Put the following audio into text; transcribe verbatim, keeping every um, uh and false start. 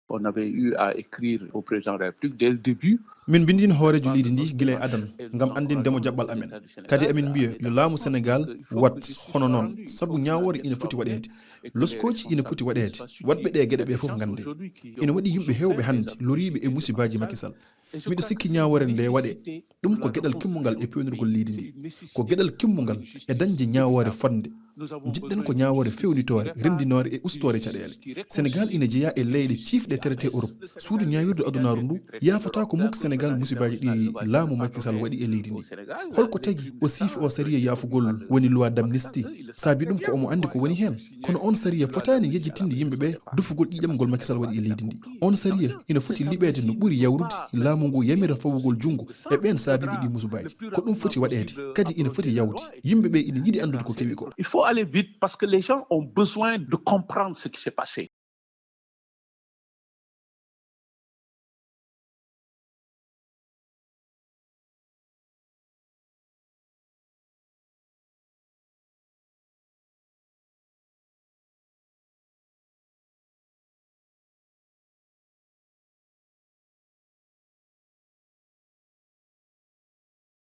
On avait eu à écrire au président de la République dès le début. Min mbinndino hooreejo leydi ndi gila e adan, ngam anndinde mo jaɓɓal amen. Kadi amin mbiya yo laamu Senegaal waɗ hono noon, sabu ñaawoore ina foti waɗeede. Loskooji ina poti waɗeede, waɗɓe ɗee geɗe ɓee fof ngannde. Ina waɗi yimɓe heewɓe hannde loriiɓe e musibaaji Macky Sall. Miɗo sikki ñaawoore nde waɗe. Ɗum ko geɗal kimmungal e peewnirgol leydi ndi. Ko geɗal kimmungal e dañde ñaawoore fotnde. Njiɗɗen ko ñaawoore feewnitoore, renndinoore e ustoore caɗeele. Senegaal ina jeyaa e leyɗe ciifɗe traité Europe. Suudu ñaawirdu adunaaru ndu yaafataa ko muk Senegaal musibaaji ɗi laamu Macky Sall waɗi e leydi ndi. Holko tagi o siifi o sariya yaafugol woni loi d'amnistie? Saabi ɗum ko omo anndi ko woni heen. Kono on sariya fotaani yejjitinde yimɓe ɓe dufugol ƴiiƴam ngol Macky Sall waɗi e leydi ndi. On sariya ina foti liɓeede no ɓuri yawrude, laamu ngu yamira fawugol junngo e ɓeen saabiiɓe ɗi musibaaji. Ko ɗum foti waɗeede, kadi ina foti yawde. Yimɓe ɓe ina njiɗi anndude ko kewi ko. Il faut aller vite parce que les gens ont besoin de comprendre ce qui s'est passé.